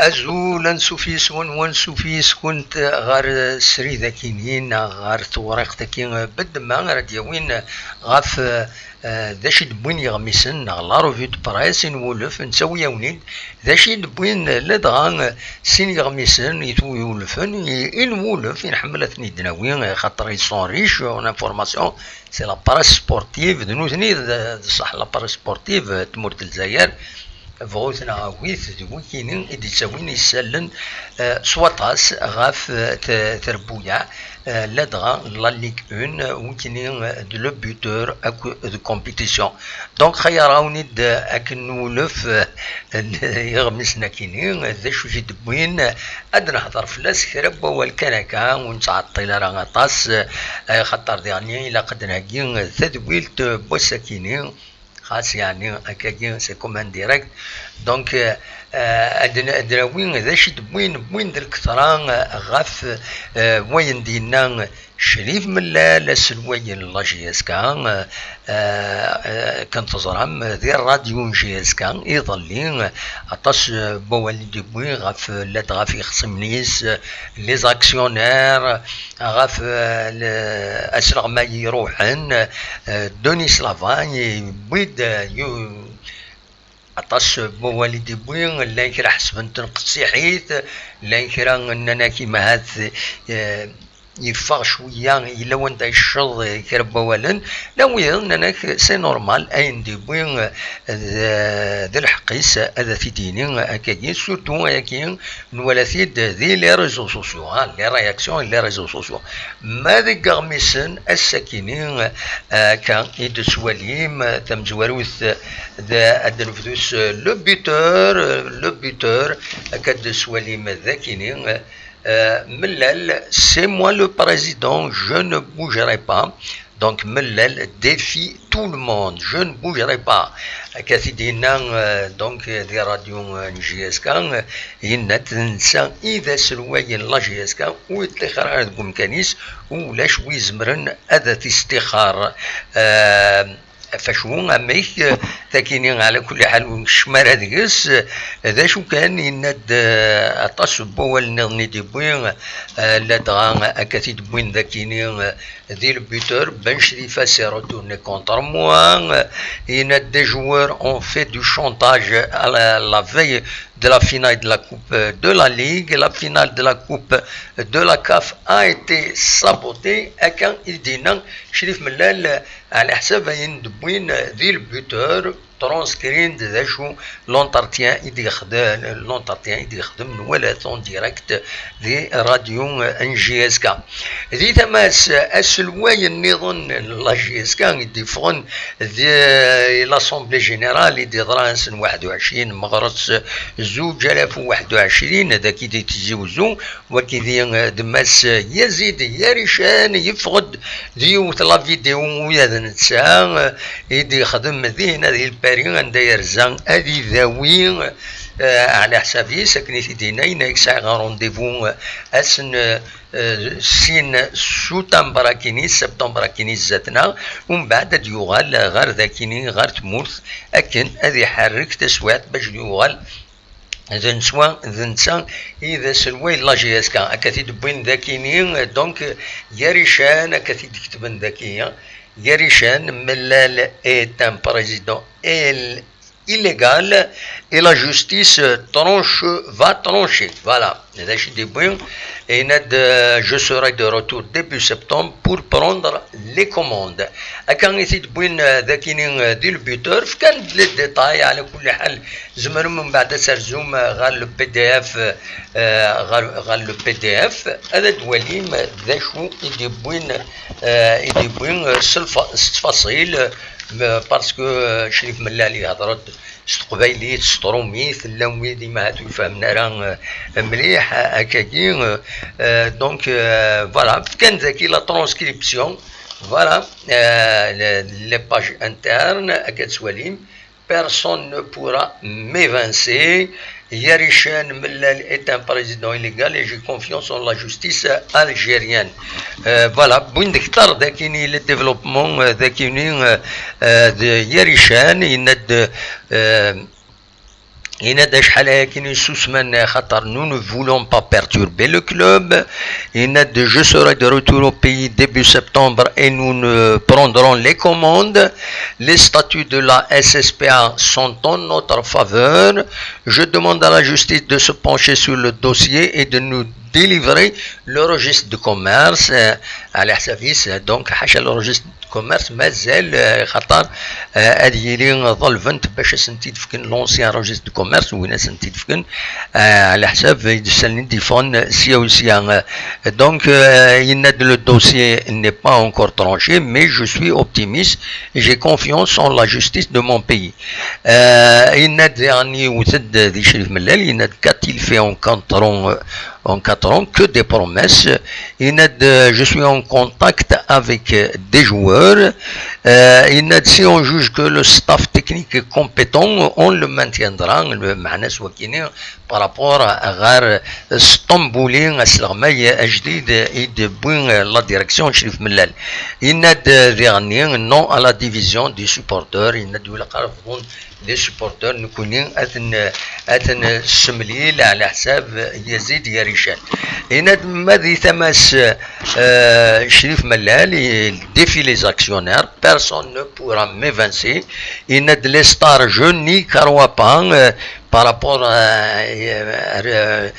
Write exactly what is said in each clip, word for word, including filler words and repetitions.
Azul, ansuf yes-wen, wansuf yes-kunt ɣer srid-agi-nni neɣ ɣer tewriqt-agi beddemma ara d-yawin ɣef, eh, d acu i d-wwin yeɣmisen neɣ la revue de presse i nwulef, nettawi-yawen-id d acu i d-wwin ladɣa sin yeɣmisen i twulfen i, i nwulef, i nḥemmel ad ten-id-nawi, xaṭer ils sont riches en information. C'est la presse sportive, d nutni d, d ṣṣeḥ la presse sportive n tmurt n Lezzayer. Bɣut neɣ agit, d wikini i d-ittawin isallen, eh, s waṭas ɣef, eh, t-, trebbuyaɛ, eh, ladɣa la Ligue un, wikini, eh, d le buteur akked de compétition. Donc, xayaṛ-awen-id, eh, akken nwulef, eh, iɣmisen akini, eh, d acu i d-wwin, eh, ad nehḍer fell-as kra n wawal kan akka, ur nettɛeṭṭil ara aṭas, eh, xaṭer diɣenni ilaq ad d-nheggi tadwilt n wass-akini, xas yeɛni akkagi c'est comme un direct. Donc, euh, euh, ad n-, ad nawi d acu i d-wwin, wwin d lketṛa, euh, ɣef, euh, wayen d-yenna Crif Mellal, aselway n la J S K, euh, euh, kan teẓram, di ṛṛadyu n J S K, iḍelli, aṭas, euh, n wawal i d-yewwi ɣef, ladɣa ɣef yixṣimen-is, euh, les actionnaires, ɣef, euh, le-, asleɣmay iruḥen, euh, Denis Lavagne, yewwi-d, euh, yu-, aṭas n wawal i d-yewwi, llan kra ḥesben-ten qessiḥit, llan kra nnan-ak imahat, euh, yeffeɣ cwiya, yella wanda yecceḍ, euh, kra n wawalen, llan wiyaḍ nnan-ak c'est normal, ayen d-yewwi, euh, d, d lḥeqq-is ad t-id-yini akkagi, surtout ayagi nwala-t-id di les réseaux sociaux, hein, les réactions, les réseaux sociaux. Ma deg iɣmisen ass-akini, euh, akka i d-tettwalim, euh, tamezwarut, euh, d, ad nebdu s, euh, le buteur, euh, le buteur, akka d-tettwalim d akini, euh, Mellal, c'est moi le président, je ne bougerai pas. Donc, Mellal défie tout le monde, je ne bougerai pas. Akka t-id-yenna, euh, donc, di ṛṛadyu, euh, n J S K, euh, yenna-d d netta i d aselway n la J S K, ur yeṭṭixer ara deg umkan-is, ulac wi izemren ad t-istixer. Euh, ɣef acu, amek, euh, takini, ɛla kulli ḥal, ur nkeččem ara deg-s, euh, d acu kan, yenna-d, euh, aṭas n wawal nniḍen i d-yewwi, euh, ladɣa akka t-id-wwin d akini, euh, di le buteur, Ben Chrifa s'est retourné contre moi. Il y a des joueurs ont fait du chantage à la, la veille de la finale de la Coupe de la Ligue. La finale de la Coupe de la CAF a été sabotée. Akka i d-yenna Crif Mellal, ɛla ḥsab ayen d-wwin di le buteur. Transcrit-d d acu l'entretien i d-yexdem, l'entretien i d-yexdem, nwala-t en direct di ṛṛadyu n J S K. Di tama-s, aselway nniḍen n la J S K i d-yeffɣen di l'Assemblée Générale i d-yeḍra ass n waḥed u ɛecrin meɣres zuǧ alaf u waḥed u ɛecrin, d aki di Tizi Wezzu, wagi d Mass Yazid Yarican, yeffeɣ-d di yiwet la vidéo ula d netta, eh, i d-yexdem dinna di Lpari, anda yerza ad idawi, eh, ɛla ḥsab-is, akken i t-id-yenna, yenna-yak sɛiɣ rendez-vous, eh, ass n, eh, sin sutamber akini, septembre akini zdat-neɣ, umbeɛd ad d-yuɣal ɣer dakini, ɣer tmurt, akken ad iḥerrek taswiɛt bac d-yuɣal d netta, d netta i d aselway n la J S K. Akka t-id-wwin dakini, donc, Yarican, akka t-id-ketben daki, Yarican, Mellal est un président ill-, illégal et la justice tranche, va trancher. Voilà. D acu i d-yewwi? Yenna-d, euh, je serai de retour début septembre pour prendre les commandes. Akka i t-id-wwin, euh, dakini, euh, di le buteur, fkan-d les détails, ɛla kulli ḥal, tzemrem mbeɛd ad terzum, euh, ɣer le P D F, euh, ɣer, ɣer le P D F, ad d-twalim d acu i d-yewwin, euh, i d-yewwin, euh, s lfa-, s ttfaṣil, euh, parce que, euh, Crif Mellal ihder-d s teqbaylit, s tṛumit, llan wid i ma ahat ur fehmen ara, euh, mliḥ, euh, akkagi, euh, euh, donc, euh, voilà, fkan daki la transcription, voilà, euh, le-, les pages internes, akka tettwalim, personne ne pourra m'évincer, Yarican Mellal est un président illégal et j'ai confiance en la justice algérienne. Euh, voilà, wwin-d ktar dakini le développement, euh, dakini, euh, euh, de Yarican, yenna-d, euh, Yenna-d acḥal aya kan i susmen, xaṭer nous ne voulons pas perturber le club. Yenna-d je serai de retour au pays début septembre et nous ne prendrons les commandes. Les statuts de la S S P A sont en notre faveur. Je demande à la justice de se pencher sur le dossier et de nous délivrer le registre de commerce. Euh, على حسابيس، donc حاشا le registre de commerce مازال، آه، خاطر آه، هذه لي ظلفنت باش سنتي دفكن l'ancien registre de commerce وين سنتي دفكن آه، على حساب يدسلني ديفون سيا وسيا. Donc, euh, il n'a de le dossier n'est pas encore tranché, mais je suis optimiste. J'ai confiance en la justice de mon pays. Euh, il n'a يعني وثد ذي شريف ملال, il n'a qu'a-t-il fait en quatre ans, euh, en quatre ans, que des promesses. Il n'a de, je suis en contact avec euh, des joueurs. Euh, il n'a, si on juge que le staff technique est compétent, on le maintiendra. Le معنى سوا كيني par rapport à غار اسطنبولي اسلغماي اجديد يد بوين la direction شريف ملال. Il n'a de dernier non à la division des supporters. Il n'a de ولا قرفون les supporters نكوني أثن أثن السمليل على حساب يزيد يا ريشان. إن ماذي ثماس آه، شريف ملال, il défie les actionnaires, personne ne pourra m'évincer. Il n'a de les stars, je n'y crois pas, euh, par rapport à, euh,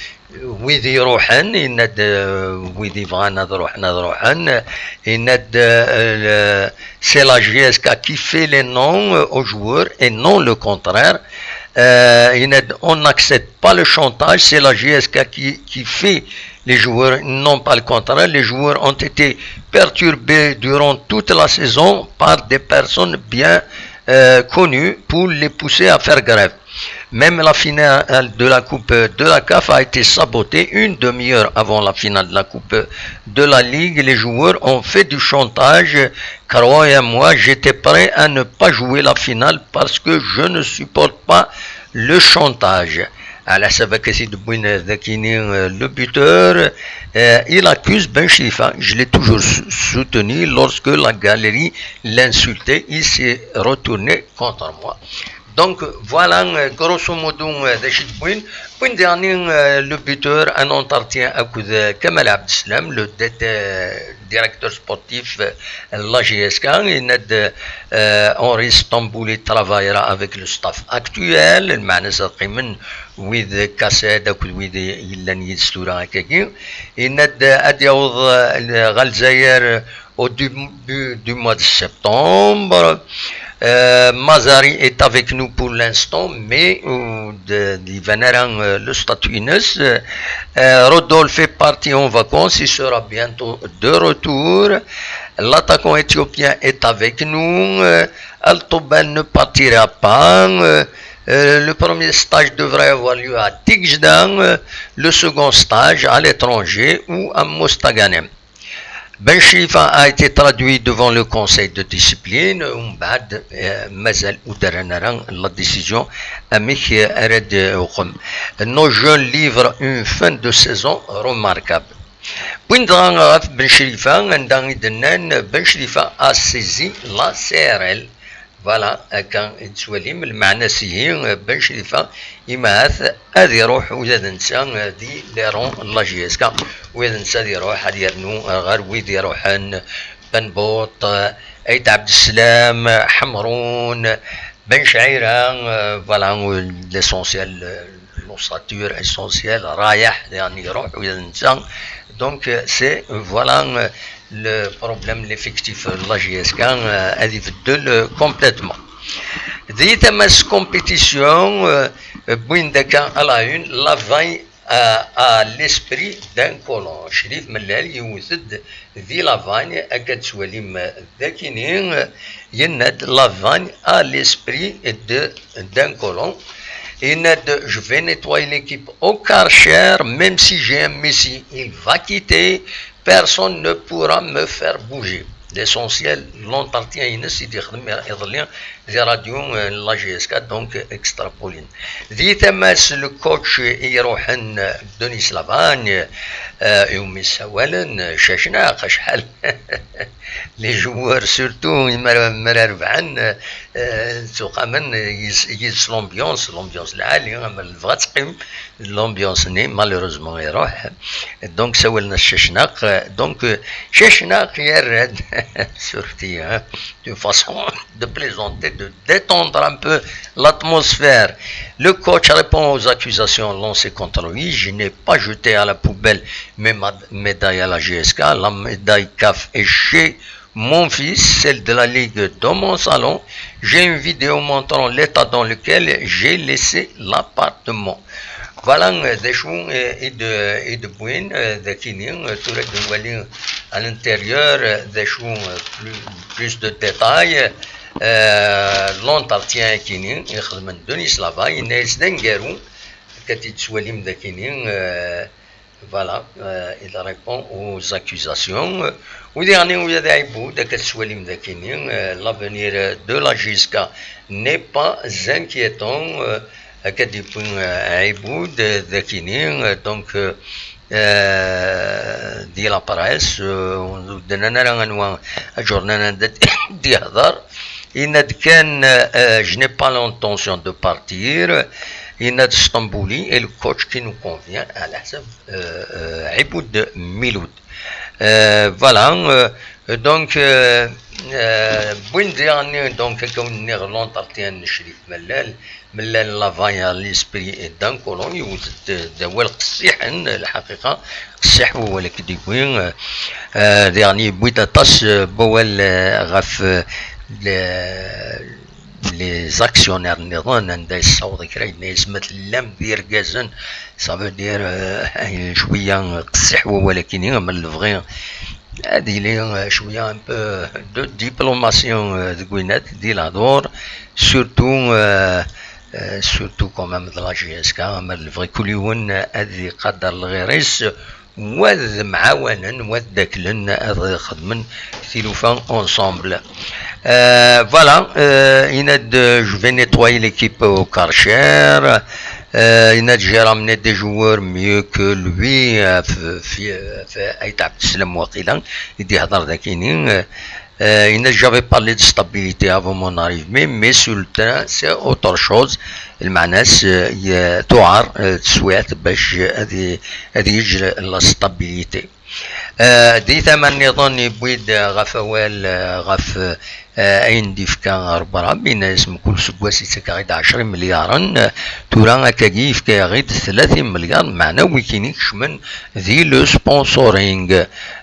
ويدي يروحن, يناد ويدي يبغان هاد روحن, هاد روحن, يناد c'est la J S K qui fait les noms aux joueurs et non le contraire. Euh, يناد on n'accepte pas le chantage, c'est la J S K qui, qui fait les joueurs, non pas le contraire. Les joueurs ont été perturbés durant toute la saison par des personnes bien euh, connues pour les pousser à faire grève. Même la finale de la Coupe de la CAF a été sabotée une demi-heure avant la finale de la Coupe de la Ligue. Les joueurs ont fait du chantage. Croyez-moi, j'étais prêt à ne pas jouer la finale parce que je ne supporte pas le chantage. على حسب كسيد بوين ذاكيني, euh, le buteur, euh, il accuse Ben Chlifa. Je l'ai toujours soutenu lorsque la galerie l'insultait. Il s'est retourné contre moi. Donc voilà, euh, grosso modo, euh, d acu i d-wwin. Wwin daɣen, euh, le buteur, un entretien akked, euh, Kamal Abdeslam, le D T, euh, directeur sportif, euh, de la J S K. Yenna-d, euh, Henri Stambouli travaillera avec le staff actuel, lmeɛna ad qqimen wid Kased akked wid yellan yid-s tura akkagi. Yenna-d ad yaweḍ, euh, ɣer Lezzayer au début du mois de septembre. Euh, Mazari est avec nous pour l'instant, mais euh, de, de, euh, le statut. Euh, Rodolphe est parti en vacances, il sera bientôt de retour. L'attaquant éthiopien est avec nous. Euh, Al Tobel ne partira pas. Euh, euh, le premier stage devrait avoir lieu à Tigjdin, euh, le second stage à l'étranger ou à Mostaganem. Ben Chlifa a été traduit devant le conseil de discipline, ومن بعد, euh, مازال ودرنا la décision, amek, euh, ara d-uqem. Nos jeunes livrent une fin de saison remarquable. Win dɣa ɣef Ben Chlifa, anda i d-nnan Ben Chlifa a saisi la C R L. Voilà, akka i d-tettwalim lmeɛna-s ihi, Ben Chlifa, imahat ad iruḥ ula d netta di les rangs n la J S K, ula d netta ad iruḥ ad yernu ɣer wid iruḥen, Ben Buṭ, Ayt Ɛebdeslam, Ḥemrun, Ben Cɛira, euh, voilà, l'essentiel, euh, l'ossature essentielle, Rayeḥ, daɣen iruḥ ula d netta. Donc, euh, c'est, euh, voilà, euh, le problème, l'effectif, euh, la J S K, euh, ad ibeddel, euh, complètement. Di tama-s compétition, euh, wwin-d akka à la une, la veille à, à l'esprit d'un colon. Chérif Mellal yewwet-d di la veille, akka d-tettwalim dagini, yenna-d la veille à l'esprit de, d'un colon. Yenna-d, je vais nettoyer l'équipe au Karcher, même si j'ai un Messi, il va quitter, personne ne pourra me faire bouger. L'essentiel, l'entretien-ines i d-yexdem iḍelli di radio, euh, n la G S K, donc extrapolin. Di tama-s, le coach i iruḥen, euh, Denis Lavagne, euh, iwumi ssawalen, euh, Cacnaq, acḥal les joueurs, surtout mi ara, mi ara rebḥen, euh, ttuqamen, euh, yis-, yis-, l'ambiance, l'ambiance lɛali, ama lebɣa ad teqqim, l'ambiance-nni, malheureusement, iruḥ. Donc, sawalen-as Cacnaq. Donc, euh, Cacnaq yerra-d, surtout, hein, d'une façon de plaisanter, de détendre un peu l'atmosphère. Le coach répond aux accusations lancées contre lui. Je n'ai pas jeté à la poubelle mes mad-, médailles à la G S K. La médaille CAF est chez mon fils, celle de la Ligue dans mon salon. J'ai une vidéo montrant l'état dans lequel j'ai laissé l'appartement. Voilà, euh, d acu, euh, i d-, i d-wwin, euh, d akini, euh, tura ad nwali à l'intérieur, euh, d acu, euh, plus, plus de détails, euh, l'entretien akini, ixedmen Denis Lavagne, yenna-yas d aneggaru, akka t-id-tettwalim d akini, euh, Voilà, euh, il répond aux accusations. U diɣen, u d aɛibud, akka tettwalim d akini, euh, l'avenir de la G S K n'est pas inquiétant, euh, akka d-yewwi, euh, aɛibud, euh, d akini, euh, donc, euh, euh, di la presse, euh, ur d-nnan ara anwa aǧurnal anda d-yehder. Yenna-d kan, euh, je n'ai pas l'intention de partir. Yenna-d Stambouli est le coach qui nous convient à l'Ahzab. Euh, euh, Iboud Miloud. Euh, voilà, euh, donc, euh, euh, wwin-d diɣen, donc, akka wen-nniɣ, l'entretien n Crif Mellal, Mellal Lavagne, l'esprit d'un colon, yewwet-d d awal qessiḥen, lḥaqiqa, qessiḥ wawal akka d-yewwi, euh, euh, diɣen yewwi-d aṭas, euh, n wawal, euh, ɣef, euh, le-, les actionnaires nniḍen, anda yessaweḍ kra, yenna-yas ma tellam d irgazen, ça veut dire, euh, cwiya qessiḥ wawal akini, ama lebɣi ad yili, euh, cwiya un peu de diplomatie, euh, deg winat, di lehdur, surtout, euh, euh, surtout quand même de la G S K, ama lebɣi kul yiwen ad iqader lɣir-is, wa d mɛawanen, wa d daklen ad xedmen tilufa ensemble. Euh, voilà, euh, yenna-d, euh, je vais nettoyer l'équipe au Karcher. Euh, yenna-d j'ai ramené des joueurs mieux que lui, euh, f-, fi, f-, Ayt Abdeslam waqila, i d-ihder d akini. Euh, euh, yenna-d j'avais parlé de stabilité avant mon arrivée, mais, mais sur le terrain, c'est autre chose. Lmeɛna-s, euh, y-, tuɛer, euh, teswiɛt bac ad i-, ad yeǧǧ la stabilité. Euh, di tama nniḍen yewwi-d ɣef awal, euh, ɣef, euh, ayen d-ifka Rebbi Rebbi, yenna-yas mkul seggas ittak-aɣ-id ɛecra imelyaren, euh, tura akkagi yefka-yaɣ-id tlata imelyaren, meɛna wikini kecmen di le sponsoring.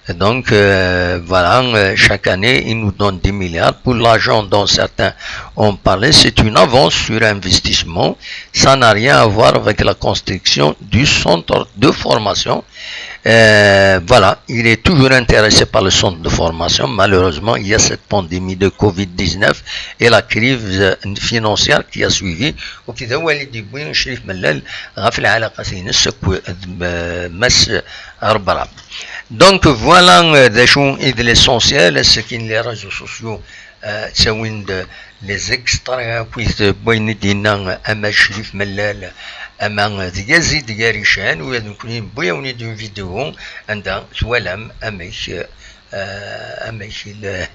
Donc, euh, voilà, euh, chaque année, il nous donne dix milliards. Pour l'argent dont certains ont parlé, c'est une avance sur investissement. Ça n'a rien à voir avec la construction du centre de formation. Euh, voilà, il est toujours intéressé par le centre de formation. Malheureusement, il y a cette pandémie de covid dix-neuf et la crise, euh, financière qui a suivi. وكذا والد يبوي شريف ملال غاف العلاقة سينس مس ربرا. Donc voilà, euh, d acu i d l'essentiel, c'est que les réseaux sociaux, euh, ttawin-d les extraits akkit n wayen i d-yenna ama Crif Mellal, ama d Yazid Garican, u nekkni newwi-awen-id une vidéo anda twalam amek, euh, amek il-,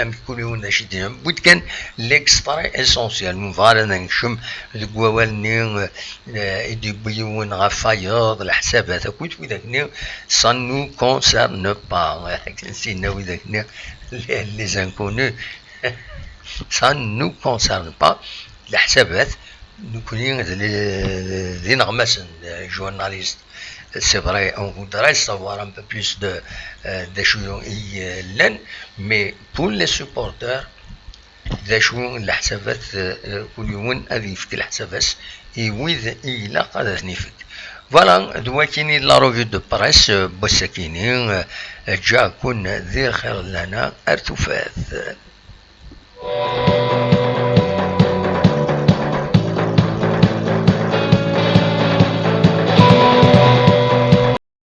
amek kul yiwen d acu i d-yenna. Newwi-d kan l'extrait essentiel, ur nebɣi ara ad nekcem deg wawal-nni, euh, i d-yewwi yiwen ɣef wayeḍ, leḥsabat akkit widak-nni, ça ne nous concerne pas. Akken s-yenna widak-nni, les, les inconnus, ça ne nous concerne pas. Leḥsabat, nekkni d, d ineɣmasen, d journalistes. C'est vrai, on voudrait savoir un peu plus de, euh, d acu i, euh, llan, mais pour les supporters, d acu n leḥsabat, euh, kul yiwen ad yefk leḥsab-as i wid i ilaq ad ten-ifk. Voilà, d wakin i d la revue de presse, euh, n wass-akini, euh, ǧǧiɣ-ken di lxir n lana ar tufat.